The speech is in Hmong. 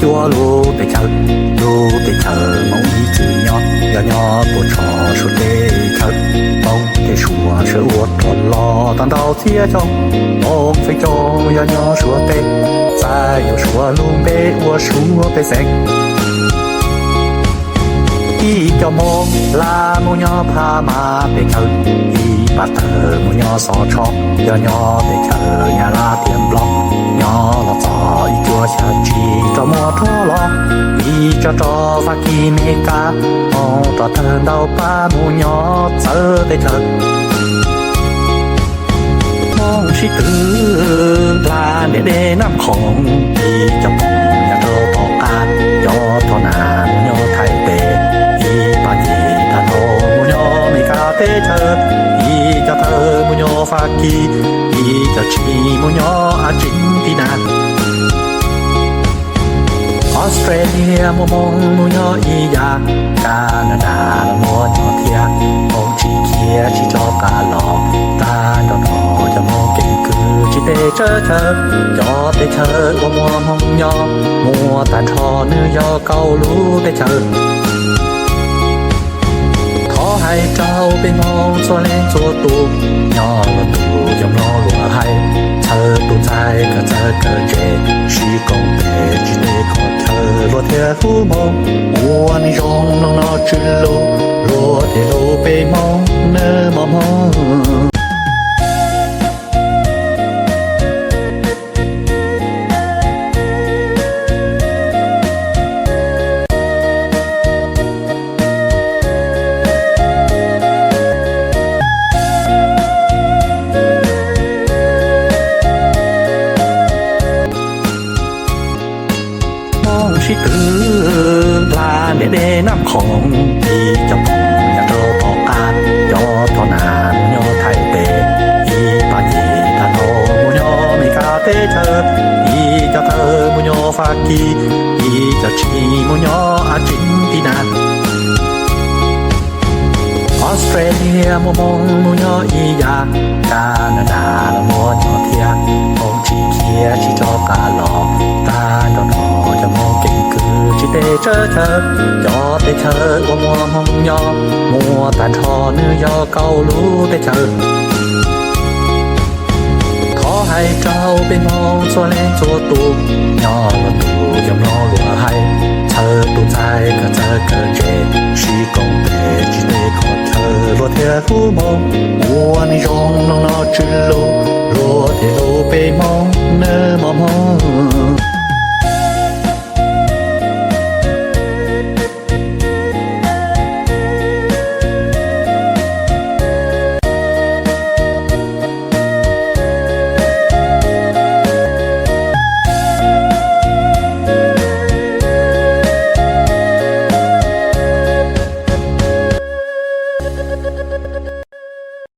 Cuab lub teb chaws, lub teb chaws Hmoob ib txwm nyob, yog nyob puas tshov Suav teb chaws. Hmoob thiab Suav sawv ua rog los tau ntau txhiab xyoo, Hmoob feem coob yog nyob Suav teb, txawm yuav Suav lub npe ua Suav pej xeem. Ib co Hmoob Laj mus nyob Phab Mab teb chaws, ib pab tawg mus nyob Xov Tsho, yog nyob teb chaws Nyab Laj thiab Nplog, nyob los txog ib cuab xya tsis rov muab rho los, ib co rau Fab Kis Mes Kas, Hmoob rov tawg ntau pab mus nyob txawv teb chaws. Hmoob sib tw nplaj ntiaj dej Naj Khoom, ib co Hmoob nyob rau tom qab, cov thoj nam mus nyob Thaib teb, ib pab ces tag nrho mus nyob Mes Kas teb chaws, ib co tawg mus nyob Fab Kis, ib co tsis mus nyob As Tsees Tis Nas. Australia muaj Hmoob mus nyob ib yam, Canada los muaj nyob thiab, Hmoob tsis khiav tsis tso qab los, tag nrho no cov Hmoob keeb kwm tsis teb tsawv chaw, cov teb chaws uas muaj Hmoob nyob, muaj tag nrho nws yog kaum lub teb chaws. Thov hais rau peb Hmoob txhua leej txhua tus, nyob los tus cov mloog luag hais, txhawb tus ntxhais kom txawj kawm ntse, sib koom tes tsis teb qhov chaw luag thiaj hlub Hmoob. Ua neeg zoo mloog no tswv lus, luag thiaj hlub peb Hmoob, nws mos Hmoob. Hmoob sib tw nplaj ntiaj dej Naj Khoom, ib co Hmoob nyob rau tom qab, cov thoj nam mus nyob Thaib teb, ib pab ces tag nrho mus nyob Mes Kas teb chaws, ib co tawg mus nyob Fab Kis, ib co tsis mus nyob As Tsees Tis Nas. Australia muaj Hmoob mus nyob ib yam, Canada los muaj nyob thiab, Hmoob tsis khiav tsis tso qab los, tag nrho no cov Hmoob keeb kwm tsis teb tsawv chaw, cov teb chaws uas muaj Hmoob nyob, muaj tag nrho nws yog kaum lub teb chaws. Thov hais rau peb Hmoob txhua leej txhua tus, nyob los tus cov mloog luag hais, txhawb tus ntxhais kom txawj kawm ntse, sib koom tes tsis teb qhov chaw luag thiaj hlub Hmoob. Ua neeg zoo mloog no tswv lus,